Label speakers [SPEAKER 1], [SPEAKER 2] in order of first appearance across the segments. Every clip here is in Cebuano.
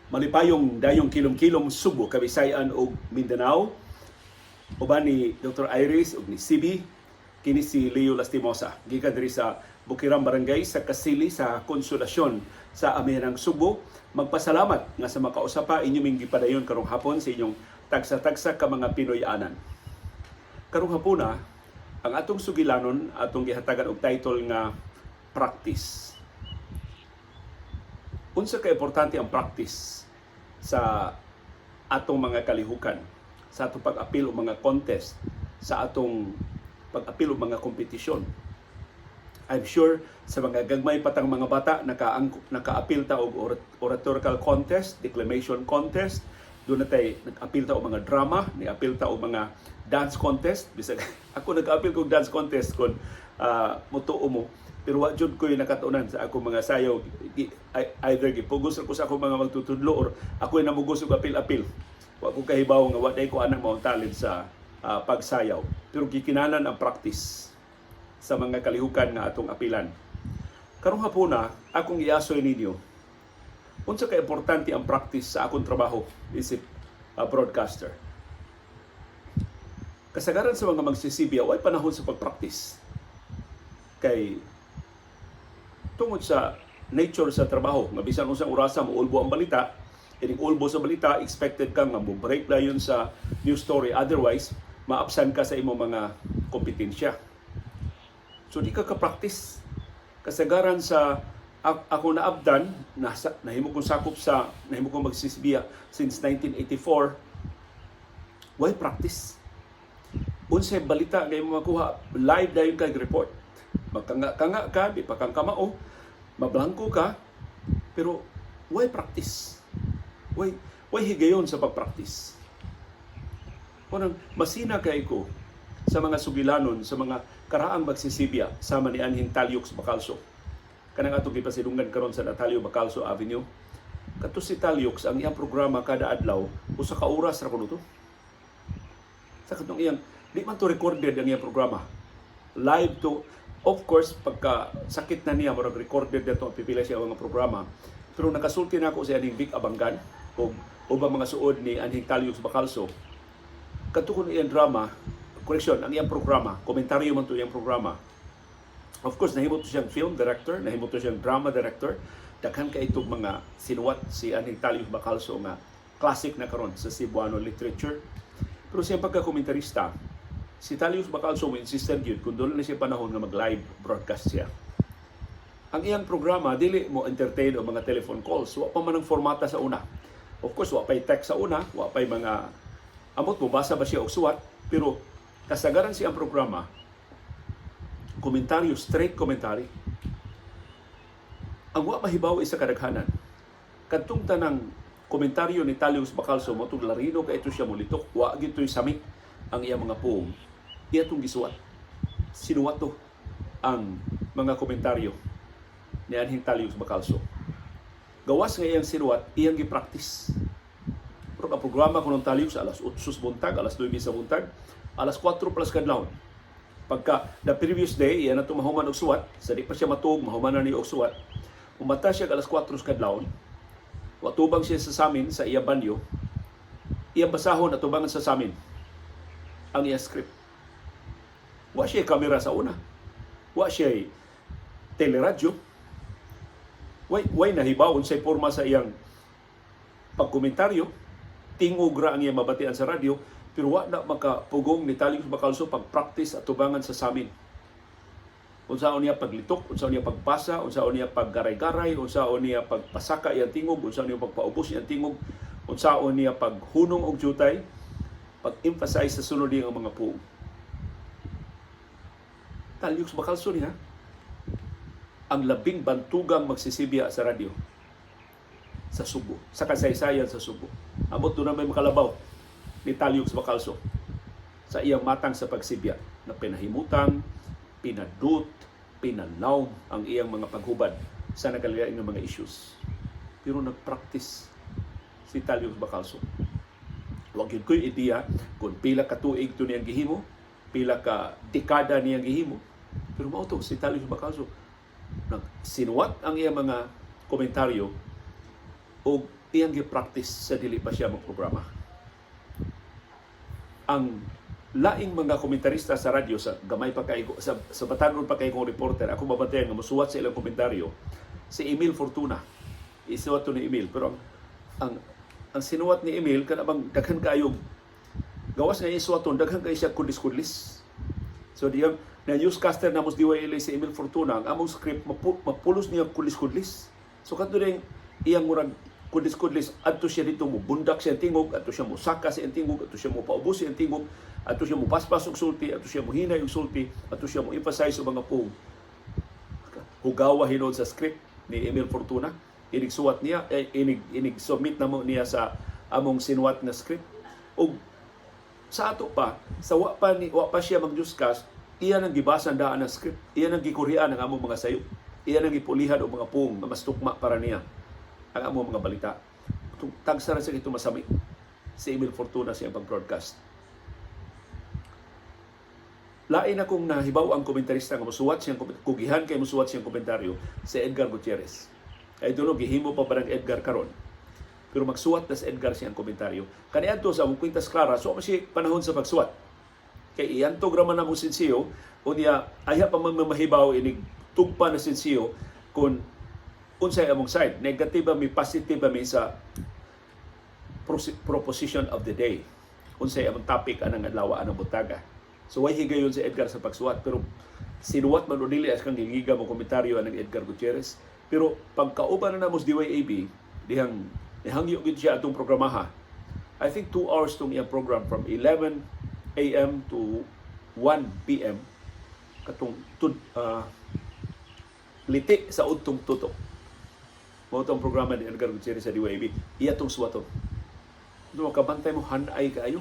[SPEAKER 1] Malipayong dayong kilom-kilom, Subo, Kabisayan ug Mindanao. Uban ni Dr. Iris ug ni CB, kini si Leo Lastimosa. Gikan diri sa Bukiran, Barangay sa Kasili sa Konsolasyon sa Amihanang Subo. Magpasalamat nga sa makausa pa inyo ming gipadayon karong hapon sa inyong tagsa-tagsa ka mga Pinoy-anan. Karong hapuna, ang atong sugilanon atong gihatagan og title nga "Practice". Unsa ka importante ang practice sa atong mga kalihukan, sa atong pag-apil og mga contest, sa atong pag-apil og mga kompetisyon? I'm sure sa mga gagmay patang mga bata, naka-apil ta og oratorical contest, declamation contest, duna tay nag-apil ta og mga drama, ni-apil ta og mga dance contest. Bisag ako, nag-apil og dance contest kon mutuo mo. Pero wa jud ko'y nakatunan sa akong mga sayaw. Either gipugos ra ko sa akong mga magtutudlo or ako'y namugos og apil-apil. Wa ko kahibaw nga wa day ko anang maong talent sa pagsayaw. Pero gikinahanglan ang practice sa mga kalihukan nga atong apilan. Karong hapuna, akong iasoy ninyo unsa ka importante ang practice sa akong trabaho isip broadcaster. Kasagaran sa mga magsisibya, way panahon sa pag-practice. Kay tungod sa nature sa trabaho, nga bisan unsang orasa mo ulbo ang balita, ining ulbo sa balita, expected ka nga mo break dayon sa news story. Otherwise, maabsan ka sa imong mga kompetensya. So di ka ka-practice. Kasagaran sa ako naabdan, nasa, nahimo kong sakop sa, nahimo kong magsisbiya since 1984, why practice? Unsay balita nga imong makuha, live dayon kay report. Magkanga-kanga ka, di pa kang kamao, mablangko ka, pero why practice? Why higayon sa pag-practice? Kunang masina kay ko sa mga sugilanon, sa mga karaang magsisibya sama ni anhing Talyux Bacalso. Kanang atong gipasidunggan karon sa Natalio Bacalso Avenue. Kato si Talyux, ang iyang programa kada adlaw, 1 ka oras ra kuno to. Sa katong iyang, di man to recorded ang iyang programa. Live to. Of course, pagka sakit na niya, murag recorded na to, pipila siya mga programa. Pero nakasulti na ako si anhing Vic Abangan o ubang mga suod ni anhing Talyux Bacalso. Kadto kuno iyang drama, correction, ang iyang programa, komentaryo man to iyang programa. Of course, nahimo to siyang film director, nahimo to siyang drama director. Daghan kay itong mga sinuwat si anhing Talyux Bacalso nga classic na karon sa Cebuano literature. Pero siyang pagka-komentarista, si Talyux Bacalso mo insisted gyud kung duna na siya panahon nga mag-live broadcast siya. Ang iyang programa dili mo entertain og mga telephone calls. Wa pa man ang formata sa una. Of course, wa pa'y text sa una, wa pa'y mga amot mo basa ba siya og suwat, pero kasagaran siyang programa komentaryo, straight commentary. Ang wa mahibaw sa kadaghanan, kadtong tanang komentaryo ni Talyux Bacalso mo larino kay ito siya mulitok, wa gito'y sami ang iyang mga puong. Iya tong gisuwat. Sinuwat to ang mga komentaryo ni anhing Talyux Bacalso. Gawas nga iyang sinuwat, iyang gi-practice. Pero ang programa kuno Talyux alas 8 sa buntag, alas 9 sa buntag, alas 4 plus kadlawon. Pagka the previous day, iya na ito mahuman og suwat, sa di pa siya matuog, mahuman na niya og suwat. Umata siya alas 4 sa kadlawon, watubang siya sa samin sa iya banyo, iyang basahon at tubangan sa samin ang iya script. Wa siya kamera sa una. Wa siya teleradyo. Way nahibaw unsay porma sa iyang pagkomentaryo. Tingog ra ang iyang mabatian sa radyo, pero wa na makapugong ni Talyux Bacalso pag-practice at tubangan sa samin. Unsaon niya paglitok, unsaon niya pagbasa, unsaon niya paggaray-garay, unsaon niya pagpasaka iyang tingog, unsaon niya pagpaubos iyang tingog, unsaon niya paghunong og jutay, pag-emphasize sa sunod niyang mga puong. Talyux Bacalso niya ang labing bantugang magsisibya sa radyo sa Subo, sa kasaysayan sa Subo. Amot duna may makalabaw ni Talyux Bacalso sa iyang matang sa pagsibya na pinahimutang, pinadut, pinalawm ang iyang mga paghubad sa nagkalain ng mga issues. Pero nag-practice si Talyux Bacalso. Wa gyud ko'y ideya kung pila ka tuig to niyang gihimo, pila ka dekada niyang gihimo. Pero mao to si Talyux Bacalso. Nagsinuwat ang iyang mga komentaryo o Iyang gi-practice sa dili pa siya magprograma. Ang laing mga komentarista sa radyo, sa gamay pa kay sa batanon pa kay kong reporter, ako mabantayan nga mosuwat sa ilang komentaryo si Emil Fortuna. Isuwat to ni Emil, pero ang sinuwat ni Emil, kana bang daghan kaayog gawas nga isuwaton, daghan kay siya kudlis-kudlis. So diyang na newscaster na mos DYLA si Emil Fortuna, ang among script mapulos niya kudlis-kudlis. So kadto rin iyang murag kudlis-kudlis, adto siya dito mo bundak siya tingog, adto siya mo saka siya tingog, adto siya mo paubos siya tingog, adto siya mo paspas og sulti, adto siya mo hinay og sulti, adto siya mo emphasize og mga pung. Hugawa hinuon sa script ni Emil Fortuna. Inig suwat niya, eh, inig submit na mo niya sa among sinuwat na script. Og sa ato pa, sa wa pa siya mag newscast, iya nang gibasan daan ang script, iya nang gikurian ang among mga sayo, iya nang gipulihan og mga pung nga mas tukma para niya ang among mga balita. Tagsa ra sa ito masami si Emil Fortuna sa iyang pag-broadcast. Lain akong nahibaw ang komentarista nga mosuwat siyang kugihan kay mosuwat siyang komentaryo, si Edgar Gutierrez. I don't know, gihimo pa ba ng Edgar karon? Pero magsuwat na si Edgar siyang komentaryo. Kaniadto sa among Kwintas Klaras, so siya panahon sa pagsuwat. Kay iantog ra man among sinsiyo, unya ayha pa man mahibaw inig tugpa na sinsiyo kung unsay among side. Negative ba mi, positive ba mi sa proposition of the day. Unsay among topic anang adlaw, anang buntaga. So way higayon si Edgar sa pagsuwat, pero sinuwat man o dili as kang gigiga mo komentaryo anang Edgar Gutierrez. Pero pagkauban na namo sa DYAB, dihang nihangyo gid siya atong programaha. I think 2 hours tong iyang program from 11 a.m. to 1 p.m. katong liti sa udtong tutok. Mao tong programa ni Edgar Gutierrez sa DYAB. Iya tong suwaton. No, kabantay mo, hanay kaayo.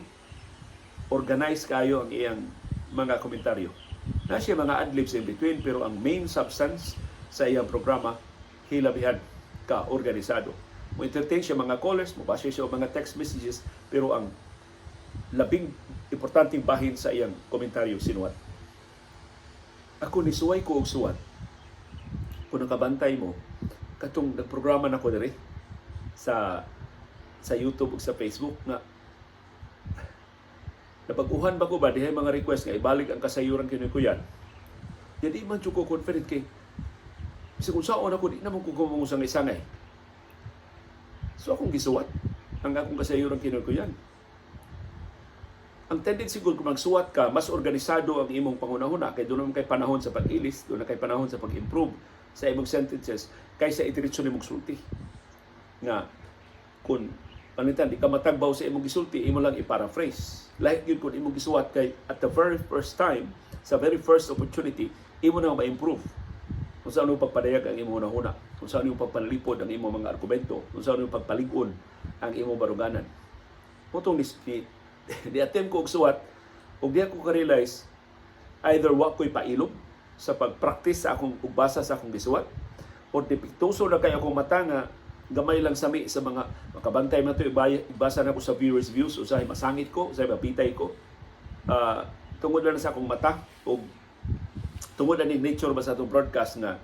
[SPEAKER 1] Organize kaayo ang iyang mga komentaryo. Na siya mga adlibs in between, pero ang main substance sa iyang programa hilabihan ka organisado. Mo entertain siya mga callers, mo basa siya og mga text messages, pero ang labing importanteng bahin sa iyang komentaryo sinuwat. Ako nisuway ko og suwat. Kung nakabantay mo, katong nagprograma na ko diri sa YouTube ug sa Facebook nga nabag-uhan ba ko ba dihay mga request nga ibalik ang kasayuran kinuykuyan. Di man jud ko confident kay bisag unsaon ako, di naman ko kumungusangay-sangay. So akong gisuwat ang akong kasayuran kinuykuyan. Ang tendency gud kung magsuwat ka, mas organisado ang imong pangunahuna kay doon naman kay panahon sa pag-ilis, doon na kay panahon sa pag-improve sa imong sentences kaysa itiritso nimong sulti. Nga kung panitan di ka matagbaw sa imong gisulti, imo lang i-paraphrase. Lahi gyud kung imong gisuwat kay at the very first time, sa very first opportunity, imo na ma-improve kung saan mo pagpadayag ang imong hunahuna, kung saan mo pagpanalipod ang imong mga argumento, kung saan mo pagpalig-on ang imong baruganan. Mao tong ni attempt ko og suwat ug di ako ka-realize either wa ko'y pailob sa pag-practice sa akong ugbasa sa akong gisuwat or depektuso na kay akong mata nga gamay lang sami sa mga makabantay man to ibasa na ko sa viewers views, usahay masangit ko, usahay mapitay ko. Tungod lang sa akong mata ug tungod na ni nature ba sa atong broadcast nga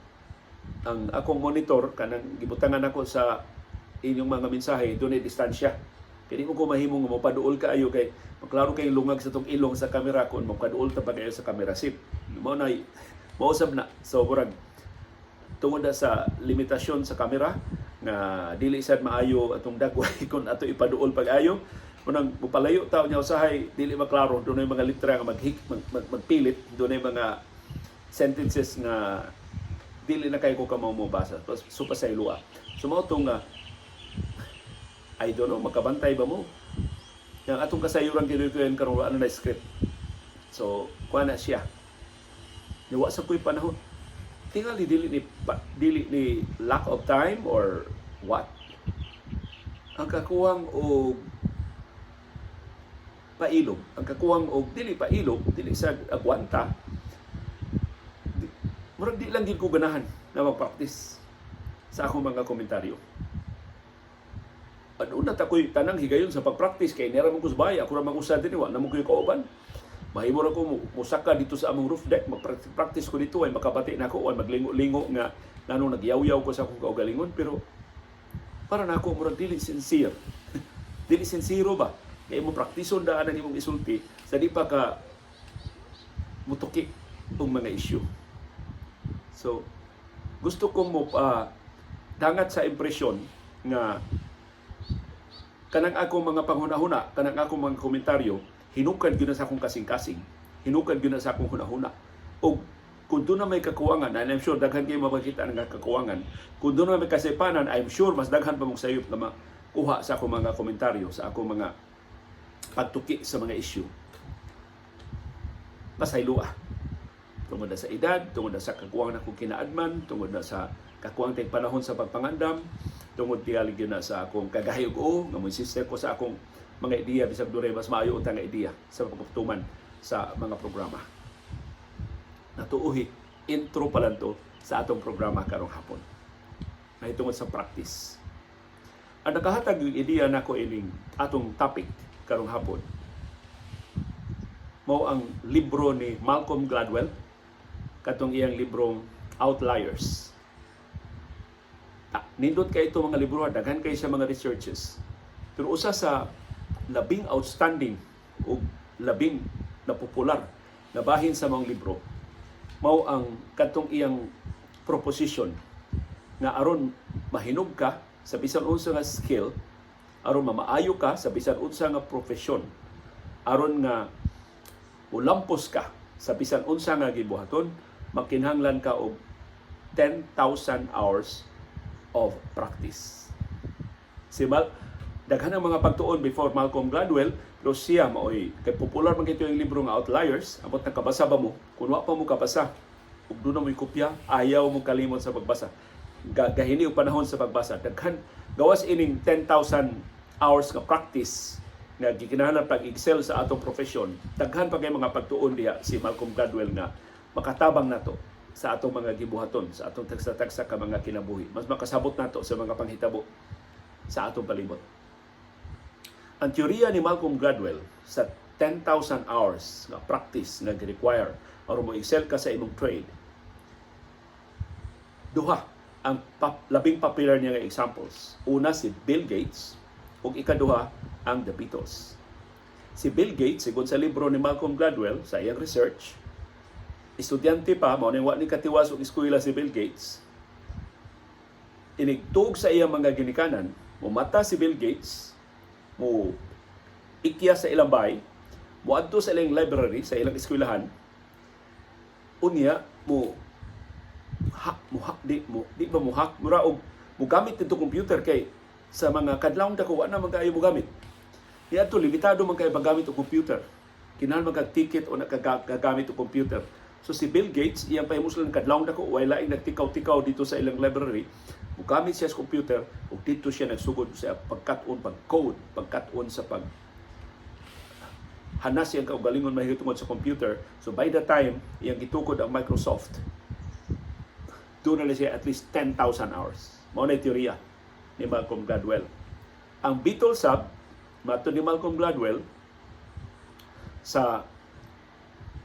[SPEAKER 1] ang akong monitor, kanang gibutangan ako sa inyong mga mensahe, dunay distansya. Kay di mo ko mahimo nga mopaduol kaayo kay maklaro kay lungag sa tong ilong sa kamera kung mopaduol ta pa kayo sa kamera sip. Mao na mausab na. So murag tungod na sa limitasyon sa kamera nga dili sad maayo atong dagway kung ato ipaduol pag-ayo, unang mupalayo ta niya, usahay dili maklaro, dunay mga litra nga magpilit, dunay mga sentences nga dili na kay ko kamo mo basa. So pasayloa. So mao tong I don't know, makabantay ba mo yang atong kasayuran kinuykuyan karon, wala na script. So kuha na siya. Niwa sa ko'y panahon, tingali dili ni lack of time or what, ang kakuwang og pailob, ang kakuwang og dili pailob, dili sa agwanta, murag di lang gid ko ganahan na mag-practice sa akong mga komentaryo. Aduna ta ko'y tanang higayon sa pag-practice kay nera man ko sa bahay, ako ra man ko sa dinhi, wa na mo ko'y kauban. Mahimo ra ko musaka dito sa among roof deck, mag-practice ko dito ay makabati na ako, ay maglingo-lingo nga nganong nagyaw-yaw ko sa akong kaugalingon, pero Para nako, murag dili sincere. Dili sincero ba? Kay mo praktison daan ang imong isulti sa di pa ka mutuki og mga issue. So, gusto kong mo dangat sa impresyon nga kanang akong mga panghuna-huna, kanang akong mga komentaryo, hinukad gyud na sa akong kasing-kasing. Hinukad gyud na sa akong huna-huna. Og kung duna may kakuwangan, and I'm sure daghan kayo mapakita ng kakuwangan, kung duna may kasaypanan, I'm sure mas daghan pa mong sayop na makuha sa akong mga komentaryo, sa akong mga pagtuki sa mga issue. Pasayloa. Tungod na sa edad, tungod na sa kakuwangan akong kinaadman, tungod na sa kakuwang tayong panahon sa pagpangandam, tungod tingali gyud na sa akong kagahig o nga mo insist ko sa akong mga ideya bisag dunay mas maayo unta nga ideya sa pagpatuman sa mga programa. Natuuhi, intro pa lang to sa atong programa karong hapon. Nahitungod sa practice. Ang nakahatag yung ideya nako ining atong topic karong hapon mao ang libro ni Malcolm Gladwell, katong iyang librong Outliers. Ah, nindot kay ito mga libro, daghan kay siya mga researches. Pero usa sa labing outstanding o labing na popular na bahin sa mga libro mao ang katong iyang proposition nga aron mahinog ka sa bisan unsa nga skill, aron mamaayo ka sa bisan unsa nga profesyon, aron nga mulampos ka sa bisan unsa nga gibuhaton, makinahanglan ka og 10,000 hours of practice. Si Mal daghan ang mga pagtuon before Malcolm Gladwell, pero siya maoy kay popular man kaayo yung libro nga Outliers. Amot nakabasa ba mo? Kung wa pa mo kabasa ug duna mo'y kopya, ayaw mo kalimot sa pagbasa. Gahini og panahon sa pagbasa. Daghan gawas ining 10,000 hours nga practice nga gikinahanglan pag-excel sa atong profesyon, daghan pa kay mga pagtuon diha si Malcolm Gladwell nga makatabang nato sa atong mga gibuhaton, sa atong tagsa-tagsa ka mga kinabuhi. Mas makasabot nato sa mga panghitabo sa atong palibot. Ang teorya ni Malcolm Gladwell sa 10,000 hours nga practice nga gi-require aron mo excel ka sa imong trade, duha ang labing popular niya nga examples. Una, si Bill Gates ug ikaduha ang The Beatles. Si Bill Gates, sigon sa libro ni Malcolm Gladwell, sa iyang research, estudyante pa, mao ning wa ni katiwas og eskwela si Bill Gates. Inigtug sa iyang mga ginikanan, mumata si Bill Gates, mo ikya sa ilang bahay, moadto sa ilang library sa ilang eskwelahan, unya mo hack mo hack di ba mo hack, mura og mo gamit dito computer kay sa mga kadlawng dako wa na man kaayo mo gamit. Niadto limitado man kay paggamit og computer. Kinahanglan man kag ticket o nakagagamit og computer. So si Bill Gates, iyang pahimuslan kadlawng dako, way laing nagtikaw-tikaw dito sa ilang library, mugamit siya sa computer ug dito siya nagsugod sa pagkat-on, pag-code, pagkat-on sa pag hanas iyang kaugalingon mahitungod sa computer. So by the time iyang gitukod ang Microsoft, duna na siya at least 10,000 hours. Mao na teorya ni Malcolm Gladwell. Ang Beatles sab, matod ni Malcolm Gladwell, sa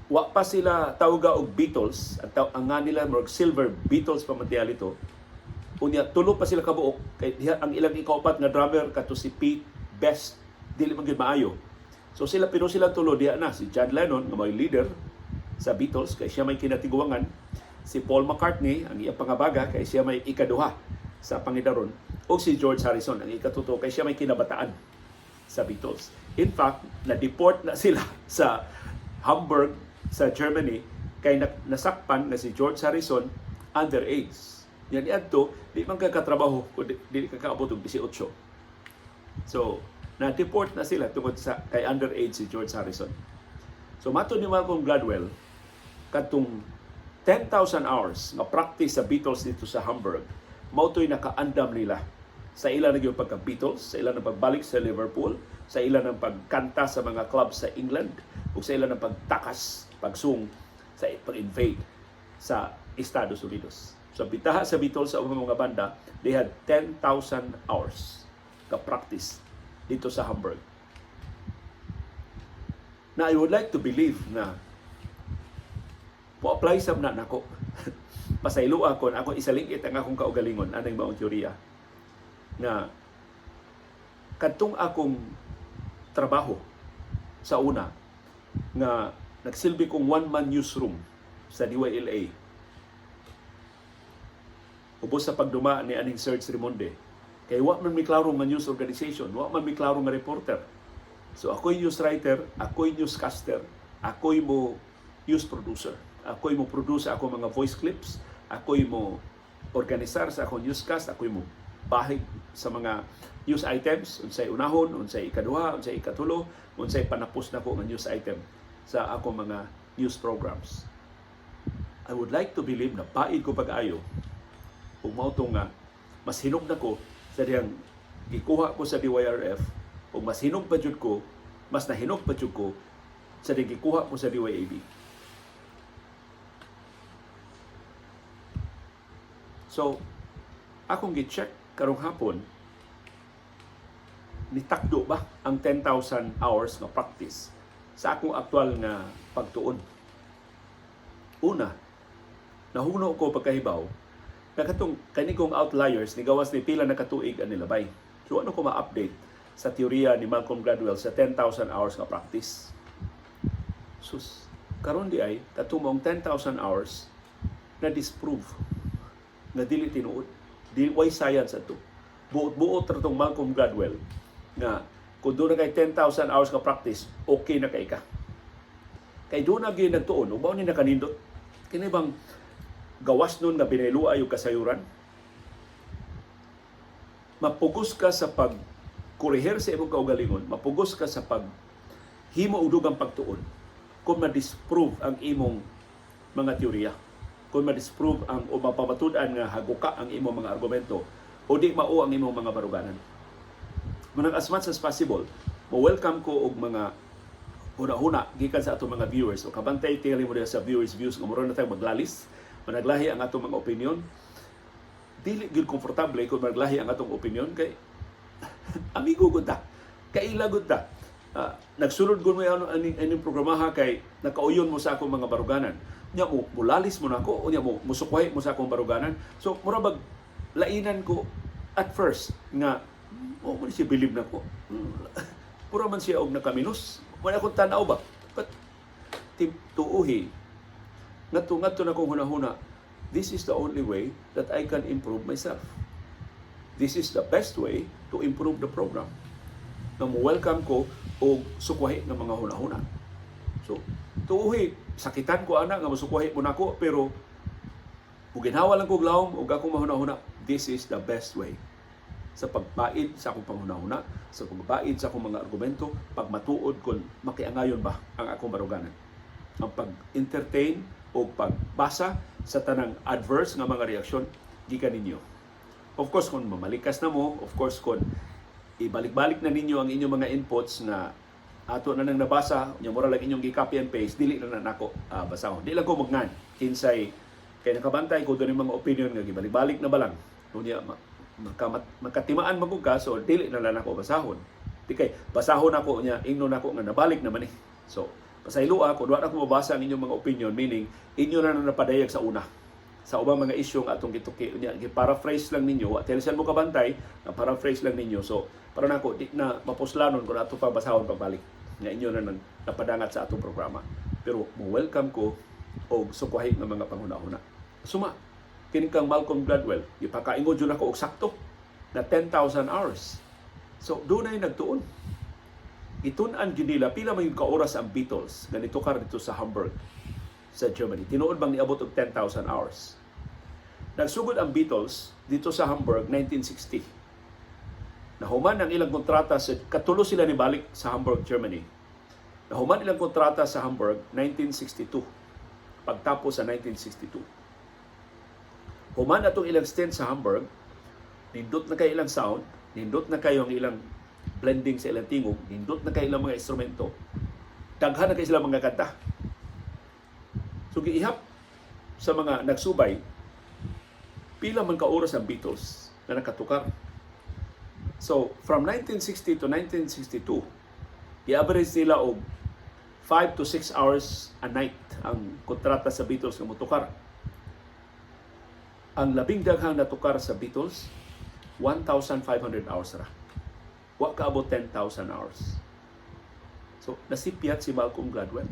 [SPEAKER 1] wa pa sila tawga og Beatles, ang nga nila murag Silver Beatles pa man ito. Unya tulo pa sila kabuok kay diha ang ilang ikaupat nga drummer, kato si Pete Best, dili man gyud maayo. So sila, pero sila tulo diha na si John Lennon nga may leader sa Beatles kay siya may kinatiguangan, si Paul McCartney ang iyang pangabaga kay siya may ikaduha sa pangidaron, ug si George Harrison ang ikatuto kay siya may kinabataan sa Beatles. In fact, na-deport na sila sa Hamburg sa Germany kay nasakpan na si George Harrison underage. Yan niadto, di man ka katrabaho kung di ka kaabot og 18. So, na-deport na sila tungod sa kay underage si George Harrison. So, matod ni Malcolm Gladwell, katong 10,000 hours nga practice sa Beatles dito sa Hamburg, mao to'y nakaandam nila sa ilang naging pagka-Beatles, sa ilang pagbalik sa Liverpool, sa ilang ng pagkanta sa mga clubs sa England, ug sa ilang ng pagtakas, pagsung sa pag-invade sa Estados Unidos. So bitaha sa Beatles sa ubang mga banda, they had 10,000 hours ka practice dito sa Hamburg. Na I would like to believe na mo-apply sab na nako. Pasaylo ako na ako isalingit ang akong kaugalingon anang maong teorya. Nga kadtong akong trabaho sa una nga nagsilbi kong one-man newsroom sa DYLA ubos sa pagduma ni aning Serge Rimonde, kay wa man mi klaro nga news organization, wa man mi klaro nga reporter. So ako'y news writer, ako'y newscaster, ako'y mo news producer, ako'y mo produce ako mga voice clips, ako'y mo organisar sa akong newscast, ako'y mo bahig sa mga news items, unsay unahon, unsay ikaduha, unsay ikatulo, unsay panapos nako nga news item sa akong mga news programs. I would like to believe na paid ko pag-ayo ug mao to nga mas hinog na ko sa diyang gikuha ko sa DYRF, ug mas hinog pa jud ko, mas nahinog pa jud ko sa diyang gikuha ko sa DYAB. So, akong gi-check karong hapon, nitakdo ba ang 10,000 hours nga practice sa akong aktual nga pagtuon. Una, nahuno ko pagkahibaw na katong kani kong outliers ni gawas ni pila na katuig ang nilabay. So ano ko ma-update sa teorya ni Malcolm Gladwell sa 10,000 hours nga practice? Sus, karon di ay katong maong 10,000 hours na disprove nga dili tinuod. Di way science ato. Buot-buot ra tong Malcolm Gladwell nga kung doon na kay 10,000 hours ka practice, okay na kay ka. Kay doon na gyud nagtuon, ug mao ni nakanindot. Kini bang gawas nun nga binayluay og kasayuran? Mapugos ka sa pag korehir sa imong kaugalingon, mapugos ka sa pag himo og dugang pagtuon kung ma-disprove ang imong mga teorya, kung ma-disprove ang o mapamatud-an nga haguka ang imong mga argumento o di mao ang imong mga baruganan. Munang as much as possible, mo-welcome ko og mga huna-huna gikan sa atong mga viewers. O kabantay tingali mo diha sa viewers views nga mura na tayo maglalis, managlahi ang atong mga opinion. Dili gyud komportable kung maglahi ang atong opinion kay amigo gud ta. Kaila gud ta. Nagsulod gud mo ano aning aning programaha kay nakauyon mo sa akong mga baruganan. Nya mo mulalis mo nako, unya mo musukwahi mo sa akong baruganan. So mura bag lainan ko at first nga oh mo siya believe nako. Pura man siya og nakaminos. Wala akong tanaw ba. But tuuhi ngadto ngadto na kong hunahuna, this is the only way that I can improve myself. This is the best way to improve the program. Na mo-welcome ko og sukwahi ng mga hunahuna. So, tuuhi, sakitan ko ana nga musukwahi mo nako, pero muginhawa lang ko lawom ug akong mahunahuna, this is the best way sa pagbaid sa akong panghunahuna, sa pagbaid sa akong mga argumento, pagmatuod kung makiangayon ba ang akong baruganan. Ang pag-entertain o pagbasa sa tanang adverse nga mga reaksyon gikan ninyo. Of course, kung mamalikas na mo, of course, kung ibalik-balik na ninyo ang inyong mga inputs na ato na nang nabasa, nya mura lang inyong gi-copy and paste, dili na na nako basahon. Di lang ko magngan kinsay kay nakabantay ko doon yung mga opinion nga gibalik-balik na ba lang. Unya makatimaan man ka, so dili na lang ako basahon. Di kay basahon ako nya ingnon ako nga nabalik naman eh. So pasayloa kung wa na ko mabasa ang inyong mga opinion, meaning inyo na na napadayag sa una sa ubang mga isyu nga atong gituki, unya gi-paraphrase lang ninyo, wa tel mo kabantay na paraphrase lang ninyo. So para nako di na mapuslanon kung ato pa basahon pagbalik nga inyo na nang napadangat sa atong programa, pero mo welcome ko og sukwahi nga mga panghuna-huna. Suma kini kang Malcolm Gladwell, gipakaingon jud ako og sakto na 10,000 hours. So dunay nagtuon, gitun-an gyud nila pila man yung ka oras ang Beatles nga nitukar dito sa Hamburg sa Germany. Tinuod bang niabot og 10,000 hours? Nagsugod ang Beatles dito sa Hamburg 1960. Nahuman ang ilang kontrata sa katulo sila ni balik sa Hamburg, Germany. Nahuman ilang kontrata sa Hamburg 1962. Pagtapos sa 1962. Human atong ilang stint sa Hamburg, nindot na kay ilang sound, nindot na kayo ang ilang blending sa ilang tingog, nindot na kayo ilang mga instrumento, daghan na kay sila mga kanta. So giihap sa mga nagsubay, pila man ka oras ang Beatles na nakatukar. So, from 1960 to 1962, i-average nila og 5 to 6 hours a night ang kontrata sa Beatles nga motukar. Ang labing daghang natukar sa Beatles, 1,500 hours ra. Wa kaabot 10,000 hours. So, nasipyat si Malcolm Gladwell.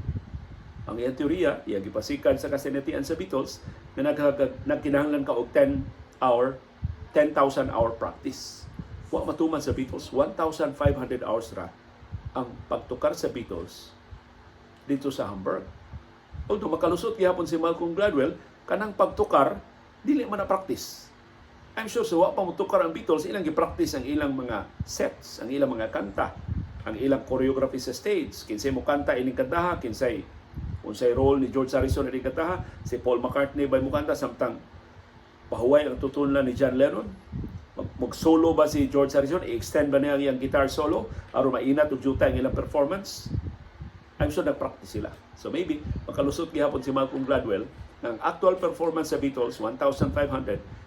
[SPEAKER 1] Ang iyang teorya, iyang gipasikan sa kasinatian sa Beatles, na nagkinahanglan ka og 10 hour, 10,000 hour practice. Wa matuman sa Beatles, 1,500 hours ra ang pagtukar sa Beatles dito sa Hamburg. Although makalusot gihapon si Malcolm Gladwell, kanang pagtukar dili man na practice. I'm sure sa wa pa motukar ang Beatles, ilang gi-practice ang ilang mga sets, ang ilang mga kanta, ang ilang choreography sa stage. Kinsay mo kanta ining kantaha, kinsay unsay role ni George Harrison ining kantaha, si Paul McCartney bay mo kanta samtang pahuway ang tutunlan ni John Lennon. Mag-solo ba si George Harrison? I-extend ba niya ang iyang guitar solo aron mainat ug juta ang ilang performance? I'm sure nag-practice sila. So maybe makalusot gihapon si Malcolm Gladwell ng actual performance sa Beatles 1,500,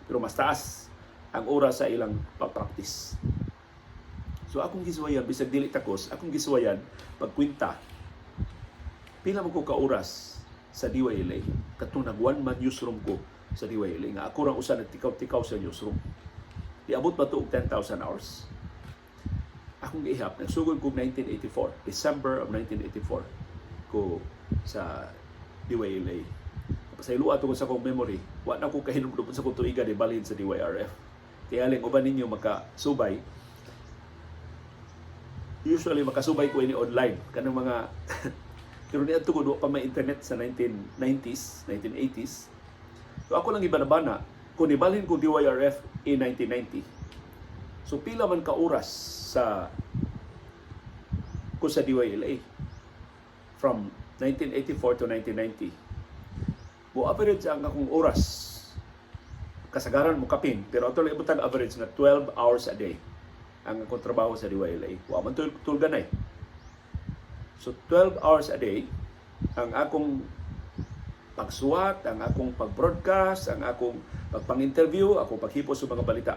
[SPEAKER 1] pero mas taas ang oras sa ilang pag-practice. So akong gisuwayan, bisag dili takos, akong gisuwayan pagkwinta pila mo ko ka oras sa DYLA katong nag one man newsroom ko sa DYLA nga ako rang usa nagtikaw-tikaw sa newsroom. Diabot ba to og 10,000 hours? Akong giihap, nagsugod ko 1984, December of 1984 ko sa DYLA. Pasayloa to ko sa akong memory. Wa na ko kahinumdum sa akong tuiga di balhin sa DYRF. Tiyaling uban ninyo makasubay. Usually makasubay ko ini online kanang mga, pero niadto ko wa pa may internet sa 1990s, 1980s. So ako lang ibanabana kung nibalhin ko DYRF in 1990. So pila man ka oras sa ko sa DYLA from 1984 to 1990? Mo average ang akong oras, kasagaran mo kapin, pero ato lang ibutang average nga 12 hours a day ang akong trabaho sa DYLA. Wa man tulganay. So 12 hours a day ang akong pagsuwat, ang akong pag-broadcast, ang akong pagpang-interview, akong paghipos sa mga balita.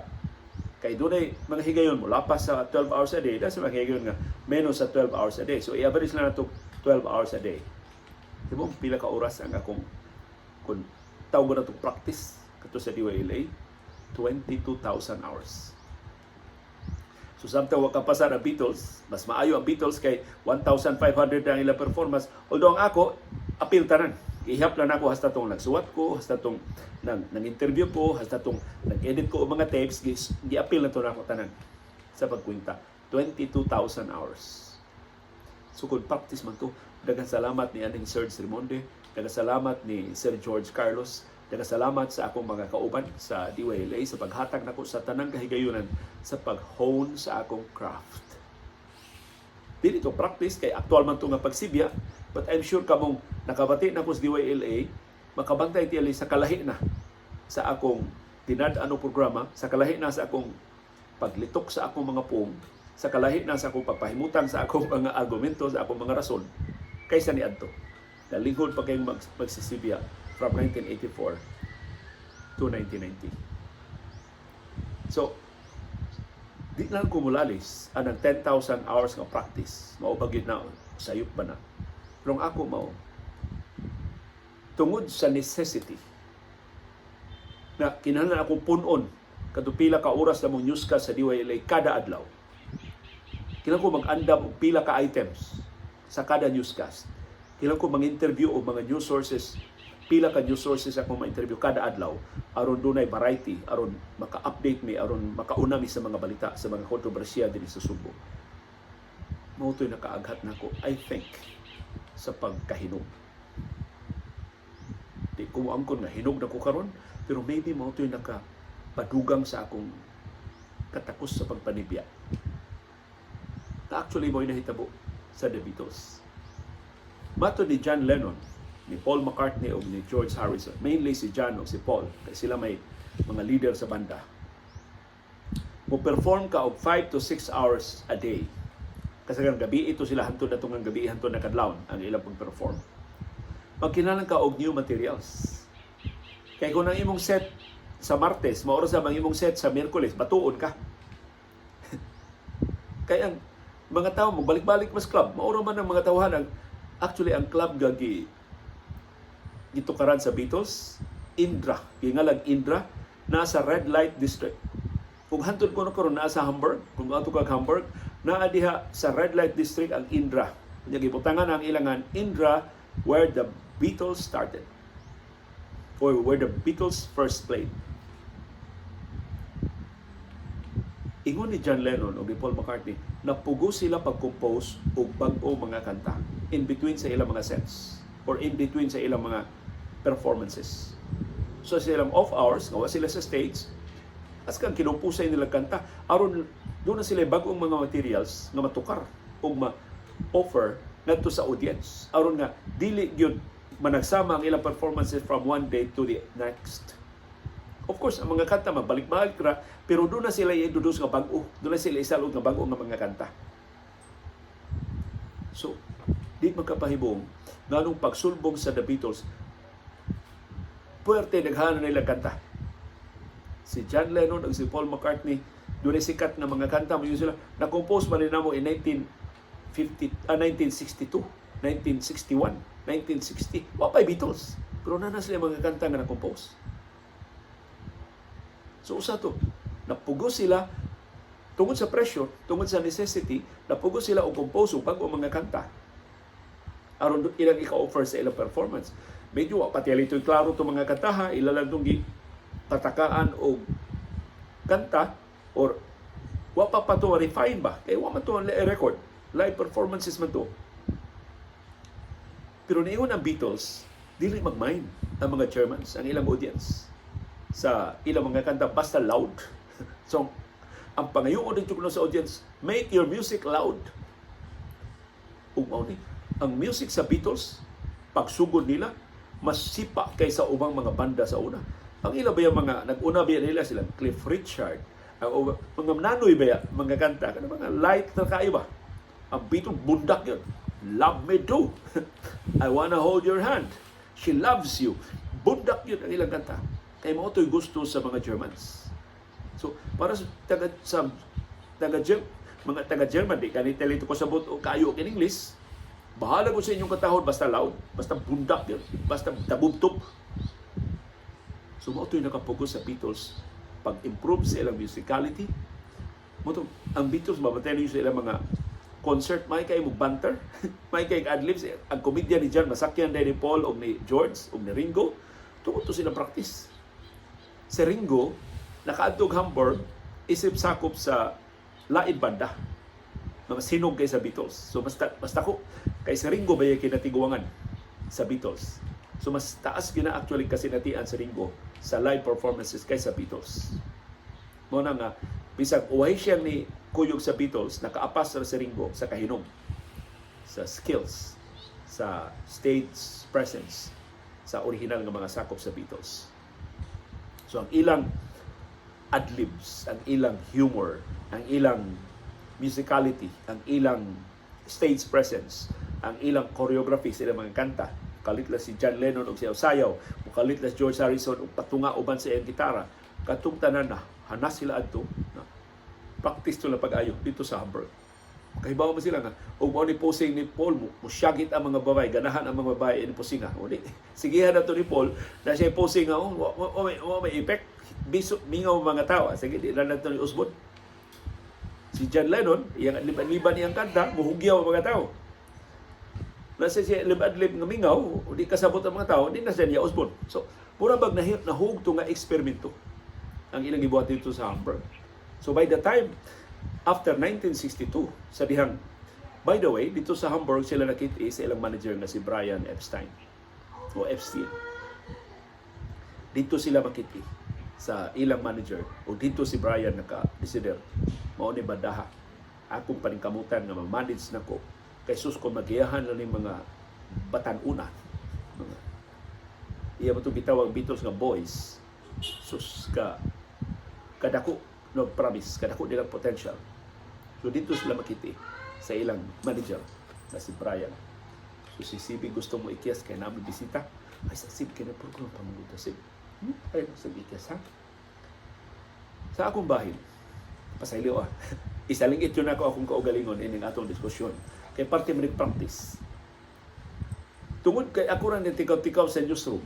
[SPEAKER 1] Kay dunay mga higayon mo lapas sa 12 hours a day, sa mga higayon nga menos sa 12 hours a day. So i-average lang nato 12 hours a day. Di mo pila ka oras ang akong, kung tawag na itong practice kato sa DYLA, 22,000 hours. So samtang wa kapasar ang Beatles, mas maayo ang Beatles kay 1,500 ang ilang performance. Although ang ako, apil tanan. Ihap lang ako hasta tong nagsuwat ko, hasta tong nang interview ko, hasta tong nag-edit ko og mga tapes, gi-apil na to nako tanan sa pagkwenta. 22,000 hours. So kung practice man to, daghang salamat ni aning Serge Rimonde, daghang salamat ni Sir George Carlos, daghang salamat sa akong mga kauban sa DYLA sa paghatag nako sa tanang kahigayunan sa pag-hone sa akong craft. Dili to practice kay actual man to nga pagsibya, but I'm sure kamong nakabati na ko sa DYLA, makabantay tiyali sa kalahi na sa akong tinad-ano programa, sa kalahi na sa akong paglitok sa akong mga pung, sa kalahi na sa akong pagpahimutang sa akong mga argumento, sa akong mga rason, kaysa ni adto. Nalinghod pa kayong magsisibya from 1984 to 1990. So, di lang ko mulalis anang 10,000 hours nga practice. Mao ba gyud na, sayop ba na? Pero ang ako mao, tungod sa necessity na kinahanglan akong punon kadto pila ka oras na mong newscast sa DYLA kada adlaw. Kinahanglan ko mag-andam og pila ka items sa kada newscast. Kinahanglan ko mag-interview og mga news sources, pila ka news sources akong ma-interview kada adlaw aron dunay variety, aron maka-update mi, aron makauna mi sa mga balita, sa mga kontrobersiya dinhi sa Sugbo. Mao to'y nakaaghat nako, I think, sa pagkahinog. Di ko moangkon nga hinog na ko karon, pero maybe mao to'y nakapadugang sa akong katakos sa pagpanibya. Na actually mo'y nahitabo sa The Beatles. Matod ni John Lennon, ni Paul McCartney o ni George Harrison, mainly si John o si Paul, kay sila may mga leader sa banda. Mo perform ka og 5 to 6 hours a day. Kasagaran gabi ito sila hantod na tungang gabi, hantod na kadlawon ang ilang pag-perform. Magkinahanglan ka og new materials. Kay kung ang imong set sa Martes, mao ra sa ang imong set sa Miyerkules, batuon ka. Kay ang mga tao mo balik-balik mas club, mao ra man ang mga tawhan ang actually ang club gagi gitukaran sa Beatles, Indra, gingalag Indra, nasa Red Light District. Kung hantod ko na karon naa sa Hamburg, kung moadto kag Hamburg, naa diha sa Red Light District ang Indra. Nya gibutangan ang ilangan Indra where the Beatles started or where the Beatles first played. Ingon ni John Lennon o ni Paul McCartney, napugo sila pag-compose og bag-o mga kanta in between sa ilang mga sets or in between sa ilang mga performances. So sa ilang off hours, nga sila sa stage, as kang kinumpusay nila kanta, aron doon na sila bag-ong mga materials nga matukar o ma-offer ngadto sa audience. Aron nga dili gyud managsama ang ilang performances from one day to the next. Of course, ang mga kanta magbalik-balik ra, pero doon na sila i-introduce nga bag-o. Doon na sila isalod nga bag-o nga mga kanta. So, di magkapahibong nganong pagsulbong sa The Beatles, puwerte naghanan nila kanta. Si John Lennon ug si Paul McCartney, doon ay sikat nga mga kanta mo sila. Na-compose man namo in 1950, 1962, 1961, 1960. Wa pa'y Beatles. Pero na na sila mga kanta nga na-compose. So usa to, napugo sila tungod sa pressure, tungod sa necessity, napugo sila og compose og bag-o mga kanta aron ilang ika-offer sa ilang performance. Medyo wa pati ito'y klaro itong mga kanta ha, ila lang itong tatakaan og kanta or wa pa pa to refine ba kay wa man to ang record, live performances man to. Pero niingon ang Beatles, dili mag-mind ang mga Germans, ang ilang audience, sa ilang mga kanta basta loud. So ang pangayoon dito kuno sa audience, make your music loud. Ug mao ni ang music sa Beatles, pagsugod nila, mas sipa kaysa ubang mga banda sa una. Ang ila ba yung mga nag-una ba nila, sila Cliff Richard, ang mga nanoy ba mga kanta, kana mga light na kaayo ba. Ang Beatles, bundak yun. "Love Me Do," "I Wanna Hold Your Hand," "She Loves You." Bundak yun ang ilang kanta. Kay mao to'y gusto sa mga Germans. So, para sa taga mga taga German, di kani telito ko sabot o kayo in English, bahala ko sa inyong katahon basta loud, basta bundak yun, basta tabubtob. So mao to'y nakapugos sa Beatles pag-improve sa ilang musicality. Mao to, ang Beatles, mabatay niyo sa ilang mga concert, may kay mo banter, may kay adlibs. Ang komedya ni John, masakyan din ni Paul o ni George o ni Ringo, tungod to sila practice. Si Ringo, nakaadtog Hamburg, isip sakop sa lain banda na mas hinog kay sa Beatles. So mas dako kay si Ringo ba yung kinatiguangan sa Beatles. So mas taas gina actually kasinatian sa Ringo sa live performances kaysa Beatles. Mao na nga bisag uway siyang ni kuyog sa Beatles, nakaapas ra si Ringo sa kahinom, sa skills, sa stage presence sa original nga mga sakop sa Beatles. So ang ilang adlibs, ang ilang humor, ang ilang musicality, ang ilang stage presence, ang ilang choreography sa ilang mga kanta. Kalit lang si John Lennon og siya sayaw, mukalit lang si George Harrison og patunga uban sa iyang gitara. Katong tanan na hanas sila adto na practice to lang pag-ayo dito sa Hamburg. Kahibaw mo sila nga ug mao ni posing ni Paul mo, musyagit ang mga babae, ganahan ang mga babae ini posinga. O di, sigihan na to ni Paul na siya posing nga, oh, wa may effect. Biso mingaw mga tao. Sige, di na nato ni usbon. Si John Lennon, iyang liban-liban iyang kanta, muhugyaw ang mga tao. Nasa siya lib-adlib nga mingaw, di kasabot ang mga tao, di na siya niya usbon. So, mura bag nahug to nga eksperimento ang ilang gibuhat dito sa Hamburg. So by the time after 1962 sa dihang, by the way, dito sa Hamburg sila nakita sa ilang manager nga si Brian Epstein o Epstein. Dito sila makita sa ilang manager o dito si Brian naka-desider, mao ni bandaha akong paningkamutan nga ma-manage nako kay sus ko magiyahan lang ni mga batan-una, mga iya mo itong gitawag Beatles nga boys, sus ka kadako no promise, kadako nilang potential. So dito sila makiti sa ilang manager na si Brian. So si CB gusto mo ikyas kay namin bisita ay sa Sib kay na program pamanguta Sib. Ay sa ikyas ha. Sa akong bahin, pasaylo ah. Isalingit yun ako akong kaugalingon ining atong diskusyon. Kay parte man practice. Tungod kay ako ra tikaw-tikaw sa newsroom.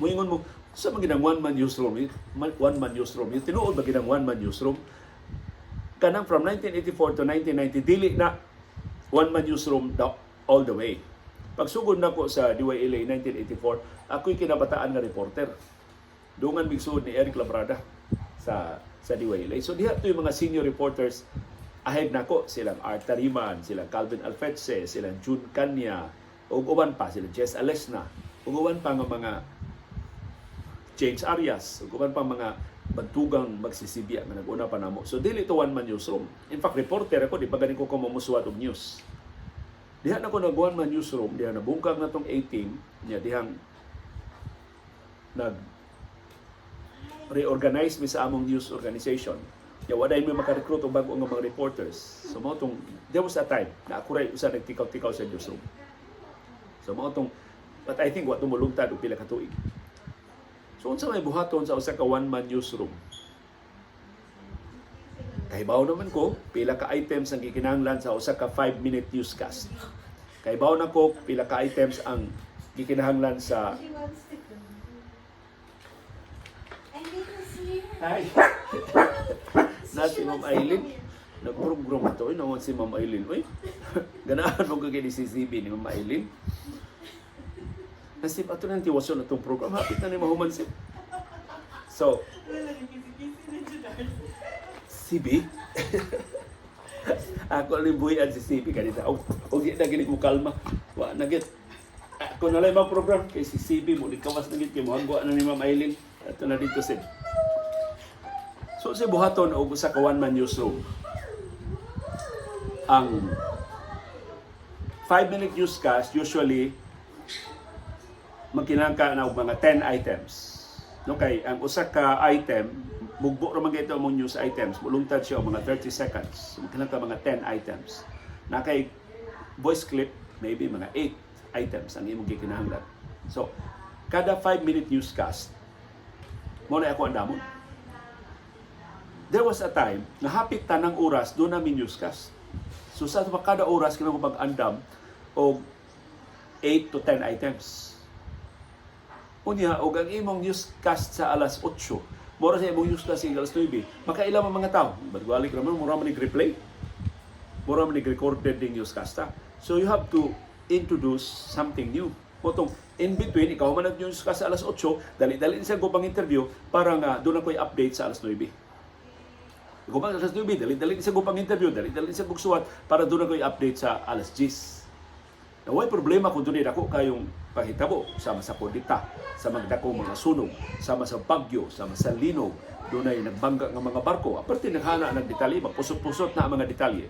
[SPEAKER 1] Muingon mo, Sa mga ginang one man newsroom, one man newsroom, yung tinuod ba ginang one man newsroom? Kanang from 1984 to 1990, dili na one man newsroom all the way. Pagsugod nako sa DYLA 1984, ako'y kinabataan nga reporter. Dungan migsugod ni Eric Labrada sa DYLA. So diha to yung mga senior reporters ahead nako, silang Art Tariman, silang Calvin Alfetze, silang June Kanya, ug uban pa sila Jess Alesna, ug uban pa nga mga James Arias, ug uban pa mga bantugang magsisibya nga nag-una pa namo. So dili to one man newsroom. In fact, reporter ako, di pa gani ko kamamusuwat og news. Diha na ko nag one man newsroom, diha nabungkag na tong A-team, niya dihang nag reorganize mi sa among news organization. Ya wala mi makarecruit og bag-o nga mga reporters. So mao tong there was a time na ako ray usa nagtikaw-tikaw sa newsroom. So mao tong, but I think wa tumulungtad og pila ka tuig. So unsa may buhaton sa usa ka one man newsroom? Kahibaw naman ko pila ka items ang gikinahanglan sa usa ka 5-minute newscast. Kahibaw na ko pila ka items ang gikinahanglan sa
[SPEAKER 2] She wants to go. Eileen is here.
[SPEAKER 1] Hi. Na si
[SPEAKER 2] She
[SPEAKER 1] Ma'am
[SPEAKER 2] wants to
[SPEAKER 1] Eileen.
[SPEAKER 2] come here.
[SPEAKER 1] Nag-program ito. Uy, naman si Ma'am Eileen. Uy, ganahan mo kagay ni CCB ni Ma'am Eileen. Nasib, ato nang tiwason atong program. Hapit na ni mahuman sip. So, CB? Ako lang buhian si CB kanita. O di na gini mo kalma. Wa na git. Ako na lang program kay si CB mo kawas na git kay mohangwa na ni Ma'am Eileen. Ato na dito sip. So si buhaton og usa ka one man newsroom. Ang 5-minute newscast usually magkinahanglan na og mga 10 items. No, kay ang usa ka item mugbo ra man kay among news items, mulungtad siya og mga 30 seconds. So magkinahanglan ka mga 10 items. Na kay voice clip maybe mga 8 items ang imong gikinahanglan. So kada 5-minute newscast mo na ako andamon. There was a time na hapit tanang oras doon namin newscast. So sa kada oras kinahanglan ko mag-andam og 8 to 10 items. Unya, og ang imong newscast sa alas 8, mura sa imong newscast sa alas 9, makaila man mga tao. Bagwalik raman, mura man replay. Mura man recorded ding newscast ta. So you have to introduce something new. Motong in between, ikaw man nag-newscast sa alas 8, dali-dali siya pang interview para nga doon ako update sa alas 9. Ikaw man alas 9, dali-dali siya pang interview, dali-dali siya suwat para doon ako update sa alas 10. Na way problema kung doon ako kayong pahitabo sama sa kudita, sa magdakong mga sunog, sama sa bagyo, sama sa linog, doon ay nagbangga ng mga barko. Aparte naghana ng detalye, mapusot-pusot na ang mga detalye.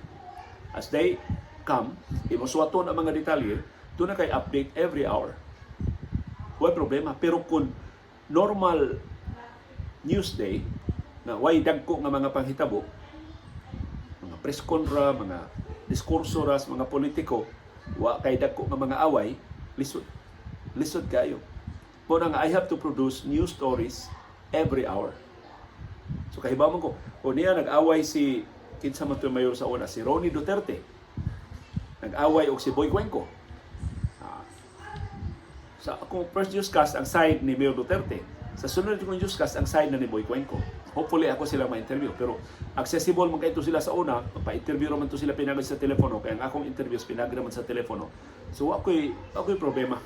[SPEAKER 1] As they come, imuswaton ang mga detalye, doon na kay update every hour. Way problema. Pero kung normal news day, na way dagko nga mga panghitabo, mga press conra, mga diskurso ra sa mga politiko, wa kay dagko nga mga away, lisod. Lisod kayo. Mo na nga I have to produce new stories every hour. So kahibaw man ko, kung niya nag-away si kinsa man to mayor sa una, si Ronnie Duterte. Nag-away og si Boy Cuenco. Sa akong first newscast ang side ni Mayor Duterte. Sa sunod kong newscast ang side na ni Boy Cuenco. Hopefully ako sila ma-interview. Pero accessible man kay sila sa una, pa-interview raman to sila pinagod sa telepono kaya ang akong interviews pinagi raman sa telepono. So ako'y problema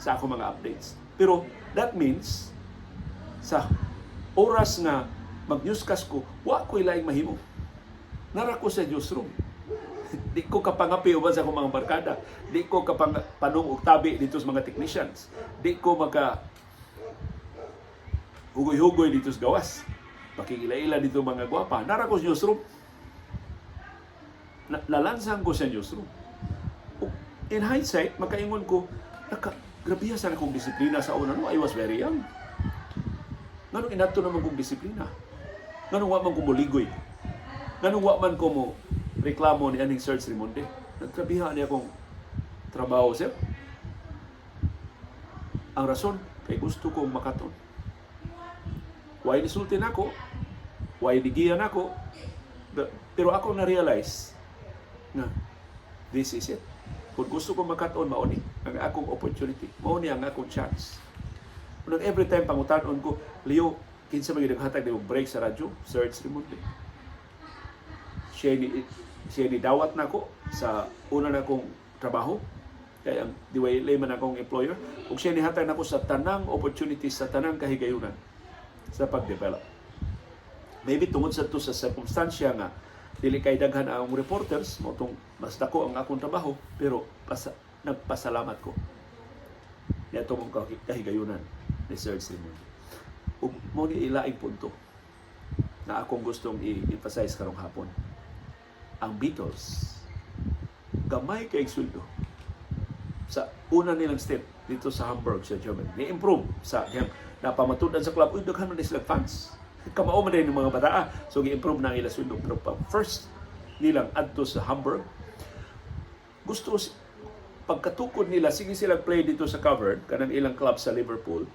[SPEAKER 1] sa akong mga updates. Pero that means sa oras nga mag-newscast ko, wa ko'y laing mahimo. Nara ko sa newsroom. Di ko kapangapi uban sa akong mga barkada. Di ko kapang panong og tabi dito sa mga technicians. Di ko maka hugoy-hugoy dito sa gawas. Pakigila-ila dito mga gwapa. Nara ko sa newsroom. Nalansang ko sa newsroom. Ug in hindsight, makaingon ko, naka, grabe sa akong disiplina sa una. No, I was very young. Nganong inadto naman kong disiplina? Nganong wa man ko moligoy? Nganong wa man ko mo reklamo ni aning Serge Rimonde? Nagtrabiha niya akong trabaho, sir. Ang rason, kay gusto kong makaton. Why nisulti nako? Why nigiya nako? Pero ako na-realize na this is it. Kung gusto ko makaton, mao ni ang akong opportunity. Mao ni ang akong chance. Unang every time pangutan-on ko, "Leo, kinsa man gyud naghatag nimo break sa radyo?" Serge Rimonte. Siya ni dawat nako sa una na kong trabaho kay ang DYLA man akong employer, ug siya nihatag nako sa tanang opportunities, sa tanang kahigayunan sa pag-develop. Maybe tungod sa to sa circumstansya nga dili kay daghan ang reporters, mao tong mas dako ang akong trabaho, pero nagpasalamat ko niadto mong kahigayunan ni Serge Raymundo. Ug mao ni ilaing punto na akong gustong i-emphasize karong hapon. Ang Beatles, gamay kay sweldo sa una nilang step dito sa Hamburg sa Germany. Ni-improve sa diyang napamatud-an sa club, uy, daghan man sila fans. Kamao man din ng mga bataa. So gi-improve na ang ilang sweldo. Pero pa first nilang adto sa Hamburg, gusto pagkatukod nila, sige sila play dito sa Cavern, kanang ilang club sa Liverpool.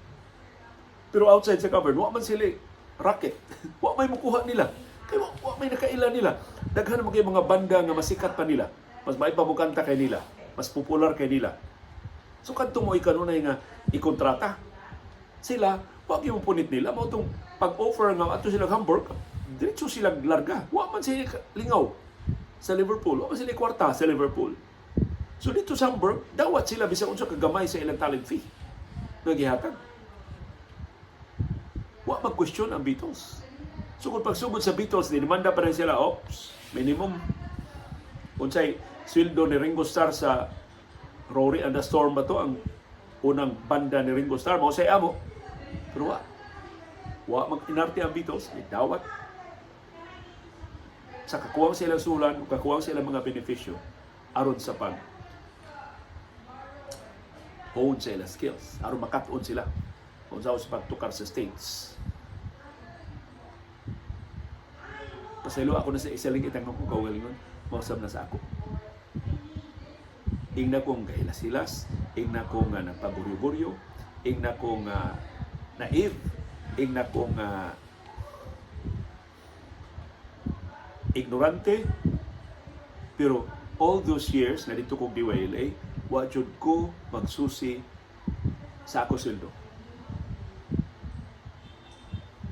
[SPEAKER 1] Pero outside sa Cavern, wa man sila racket. Wa may mukuha nila. Kay wa may nakaila nila. Daghan man kay mga banda nga masikat pa nila. Mas may pa mukanta kay nila. Mas popular kay nila. So kadto mo ikanunay nga ikontrata. Sila, wa gyud punit nila, mao tong pag-offer nga ato sila Hamburg, diretso sila larga. Wa man sila lingaw sa Liverpool. Wa man sila kwarta sa Liverpool. So dito sa Hamburg, dawat sila bisan unsa kagamay sa ilang talent fee nga gihatag. Wa mag-question ang Beatles. So kung pagsugod sa Beatles, dinimanda pa rin sila, "Ops, minimum." Unsay sweldo ni Ringo Starr sa Rory and the Storm ba to, ang unang banda ni Ringo Starr, mao say amo. Pero wa. Wa mag-inarte ang Beatles, dawat sa kakuwang sila sulan o kakuwang sila mga benepisyo aron sa pag hone sa ilang skills, aron makat-on sila kung sa pagtukar sa stage. Pasaylo ako na sa isaling itang akong kaugalingon, mausab na sa ako. Ingna kong gahilas-hilas, ingna kong nagpaburyo-buryo, ingna kong naive, ingna kong ignorante, pero all those years na dito kong DYLA, wa jud ko magsusi sa ako sweldo.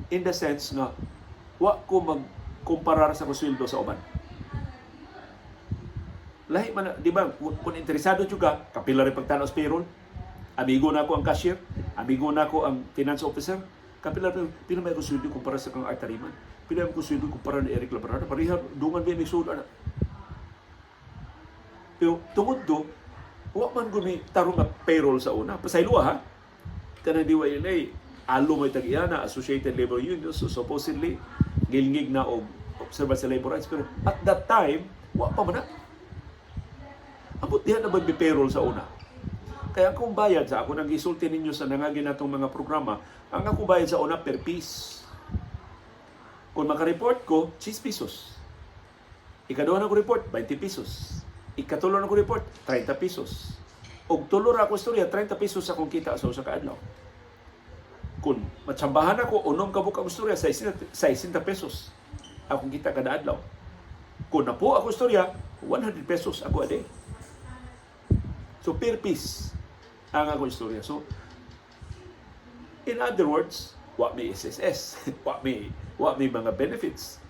[SPEAKER 1] In the sense nga, wa ko magkumparar sa ako sweldo sa uban. Lahi man, di ba, kung interesado jud ka, kapila rin pagtanaw sa payroll, amigo na ako ang cashier, amigo na ako ang finance officer, kapila rin, pila may ako sweldo kumpara sa kang Art Tariman, pila may ako sweldo kumpara ni Eric Labrada, pareha, dungan ba yung sweldo, ana. Pero tungod do, wa man guni tarong nga payroll sa una. Pasaylo ha. Kanang DYLA, alo may tag-iyana, Associated Labor Unions, so supposedly, gilngig na og observance sa labor rights. Pero at that time, wa pa man na. Ambot diha na ba may payroll sa una? Kaya akong bayad sa ako nang gisulti ninyo sa nangagi natong mga programa, ang akong bayad sa una per piece. Kung makareport ko, 6 pesos. Ikaduha na ko report, 20 pesos. Ikatulo na ko report, 30 pesos. Og tulo ra ako istorya, 30 pesos akong kita sa usa ka adlaw. Kung matsambahan ako, unom ka buok ang istorya, 60 pesos akong kita kada adlaw. Kung napo ako istorya, 100 pesos ako a day. So per piece ang akong istorya. So in other words, wa may SSS, wa may mga benefits.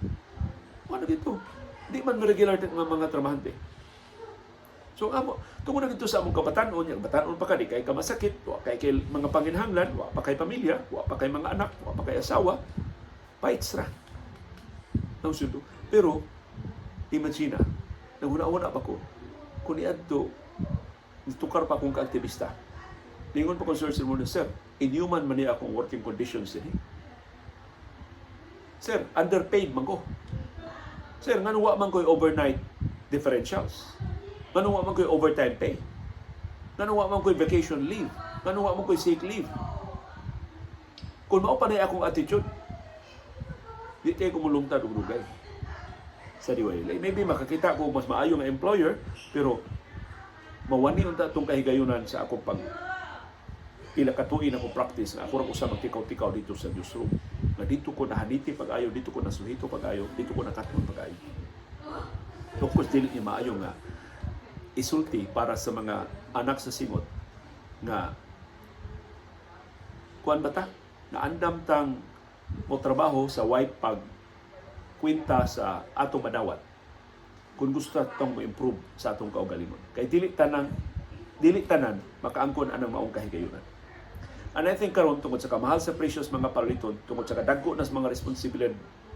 [SPEAKER 1] Wa na dito. Di man regular nga mga trabahante. So amo, tungod na dito sa among kabatan-on, yung batan-on pa ka, di kay ka masakit, wa kay kay mga panginhanglan, wa pa kay pamilya, wa pa kay mga anak, wa pa kay asawa, paits ra ang sweldo. Pero imagine na, naghuna-una pa ko, kung niadto, nitukar pa akong ka-aktivista. Lingon pa ko, "Sir Sir, sir, inhuman man niya akong working conditions dinhi. Sir, underpaid man ko. Sir, ngano wa man ko'y overnight differentials? Ngano wa man ko'y overtime pay? Ngano wa man ko'y vacation leave? Ngano wa man ko'y sick leave?" Kung mao pa na akong attitude, di tayo kumulungtad og dugay sa DYLA. Maybe makakita ko mas maayo nga employer, pero mawani unta itong kahigayunan sa akong pag pila ka tuig akong practice na ako ra usa magtikaw-tikaw dito sa newsroom. Nga dito ko nahaniti pag-ayo, dito ko nasuhito pag-ayo, dito ko nakatun pag-ayo. Of course, dili ni maayo nga isulti para sa mga anak sa singot nga Kuan ba ta? Naandam tang mo trabaho sa way pag kwenta sa atong madawat kung gusto tong mo-improve sa atong kaugalingon. Kay dili tanan makaangkon anang maong kahigayunan. And I think karon, tungod sa kamahal sa presyo sa mga paliton, tungod sa kadagko na sa mga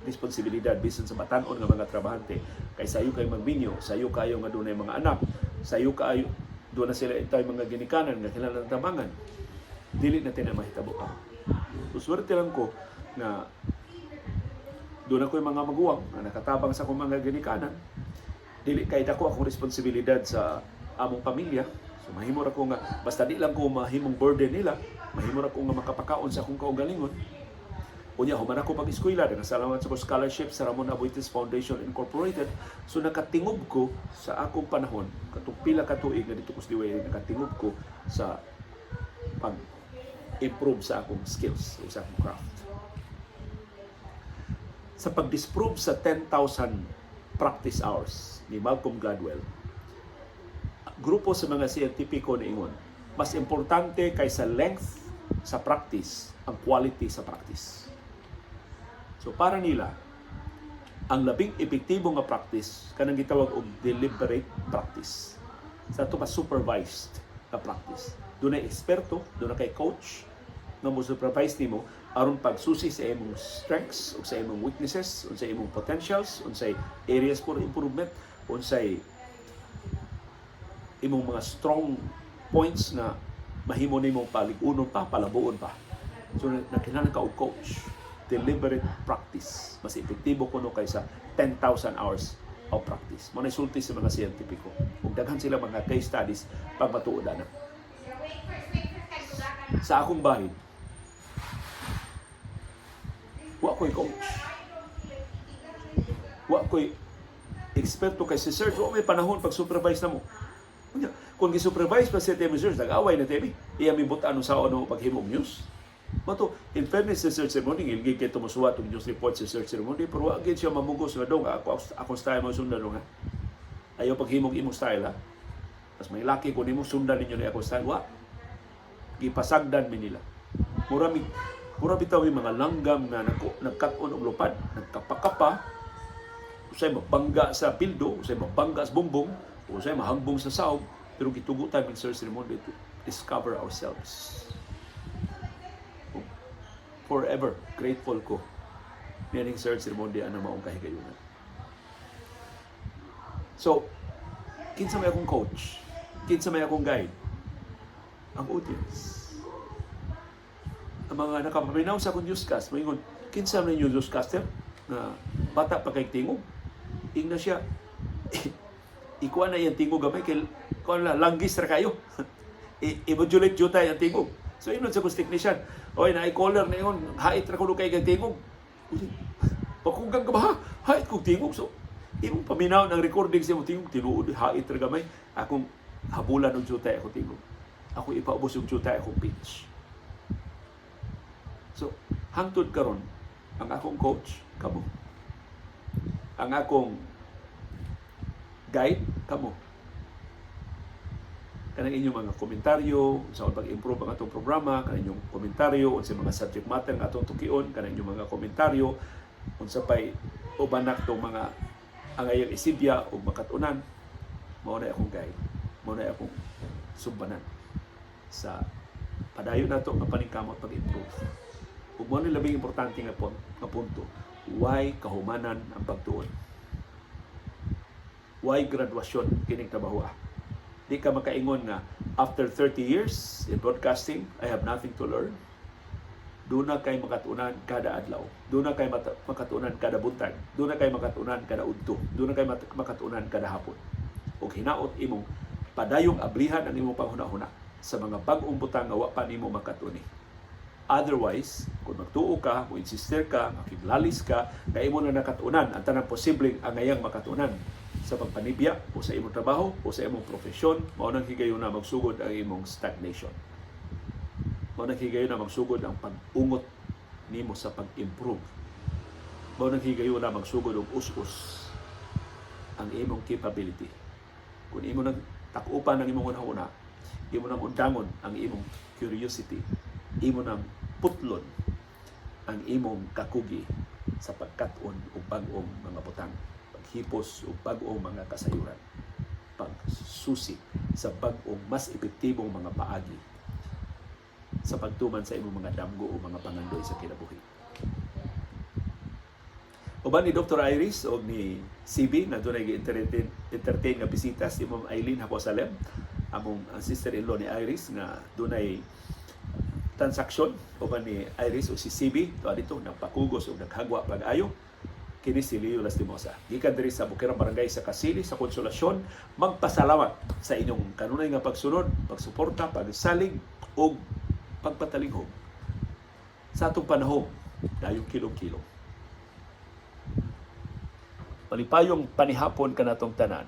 [SPEAKER 1] responsibilidad bisan sa batan-on nga mga trabahante, kay sayo kay magminyo, sayo kayo nga dunay mga anak, sayo kayo doon na sila intay mga ginikanan nga kinahanglan tabangan. Dili na tinay mahitabo ka. So, swerte lang ko nga doon ako yung mga maguwang na nakatabang sa akong mga ginikanan. Dili kay dako akong responsibilidad sa among pamilya. So mahimo ra ko nga basta di lang ko mahimong burden nila, mahimo ra ko nga makapakaon sa akong kaugalingon. Unya, human ako pag-eskwela, salamat sa scholarship sa Ramon Aboitiz Foundation Incorporated. So nakatingob ko sa akong panahon, katong pila ka tuig nga dito ko sa DYA, nakatingob ko sa pag-improve sa akong skills o sa akong craft. Sa pag-disprove sa 10,000 practice hours ni Malcolm Gladwell, grupo sa mga siyentipiko niingon, mas importante kaysa length sa practice ang quality sa practice. So para nila, ang labing epektibo nga practice kanang gitawag og deliberate practice. Sa ato pa, supervised na practice. Doon ay eksperto, doon na kay coach nga mo supervise nimo aron pagsusi sa imong strengths ug sa imong weaknesses, unsay imong potentials, unsay areas for improvement, unsay imong mga strong points na mahimo nimo palig-unon pa, palabuon pa. So nakinahanglan ka og coach. Deliberate practice. Mas epektibo kuno kaysa 10,000 hours of practice. Mo na sulti sa mga siyentipiko. Ug daghan sila mga case studies pagmatuod ana. Sa akong bahin, wa ko'y coach. Wa ko'y eksperto kay si Sir, wa may panahon pag supervise na mo. Unya, kung gi-supervise pa si Temi Sir, nag-away na Temi. Iya mi butan sa ano paghimong news. Mato, in fairness si Sir Simone, gilgig kay tumusuwat og news report si Sir Simone, pero wa gid siya mamugos nga dong, ako style mo sundan dong ha. Ayaw paghimong imong style ha. Mas may laki ko nimo, sundan ninyo ni ako style. Wa. Gipasagdan mi nila. Mura bitaw yung mga langgam nga nagkat-on og lupad, nagkapakapa, usay mabangga sa pildo, usay mabangga sa bumbong, usay mahangbong sa saog, pero gitugutan ni Sir Raimundo to discover ourselves. Forever grateful ko nining Sir Raimundo ana maong kahigayunan. So, kinsa may akong coach? Kinsa may akong guide? Ang audience. Ang mga nakapaminaw sa akong newscast, maingon, "Kinsa man yung newscaster na bata pa kay tingog?" Ingna siya, ikuha na iyang tingog gamay, kay kuha na, langgis ra kayo. I-modulate jutay ang tingog. So ingon sa kong technician, "Oy, na caller na ingon, hait ra kuno kay kay tingog." Uy, pakugang ka ba ha? Hait kong tingog. So, imong paminaw ng recording sa imong tingog, tinuod, hait ra gamay. Akong habulan og jutay ako tingog. Ako ipaubos og jutay akong pitch. So, hangtod karon, ang akong coach, kamo. Ang akong guide, kamo. Kanang inyong mga komentaryo sa pag-improve ang atong programa, kanang inyong komentaryo unsa mga subject matter nga atong tukion, kanang inyong mga komentaryo unsa pay uban tong mga angayang isibya o makatunan, mao na akong guide, mao na akong sumbanan sa padayon nato nga paningkamot pag-improve. Ug mao ni labing importante nga punto, why kahumanan ang pagtuon? Why graduasyon kining trabaho ah? Di ka makaingon nga after 30 years in broadcasting, I have nothing to learn. Doon na kay makatunan kada adlaw. Doon na kay makatunan kada buntag. Doon na kay makatunan kada udto. Doon na kay makatunan kada hapon. Ug hinaot imong padayong ablihan ang imong panghuna-huna sa mga bag-ong butang nga wa pa nimo makatuni. Otherwise, kung magtuo ka, mo insister ka, makiglalis ka, nga imo na nakatunan ang tanang posibleng angayang makatunan sa pagpanibya o sa imong trabaho o sa imong profesyon, mao nang higayon na magsugod ang imong stagnation. Mao nang higayon na magsugod ang pag-ungot nimo sa pag-improve. Mao nang higayon na magsugod og us-us ang imong capability. Kung imo nang takupan ang imong una-una, imo nang undangon ang imong curiosity, imo nang Putlon ang imong kakugi sa pagkat-on og bag-ong mga butang, paghipos og bag-ong mga kasayuran, pagsusi sa bag-ong mas epektibong mga paagi sa pagtuman sa imong mga damgo o mga pangandoy sa kinabuhi. Uban ni Dr. Iris o ni CB na dunay gi-entertain entertain nga bisita si Ma'am Eileen Jacosalem, among ang sister-in-law ni Iris nga dunay transaksyon uban ni Iris o si CB to dito nagpakugos o naghagwa pag-ayo. Kini si Leo Lastimosa gikan diri sa Bukirang Barangay sa Kasili sa Konsolasyon, magpasalamat sa inyong kanunay nga pagsunod, pagsuporta, pagsalig ug pagpatalinghog sa atong panahon dayong kilom-kilom. Malipayong panihapon kanatong tanan.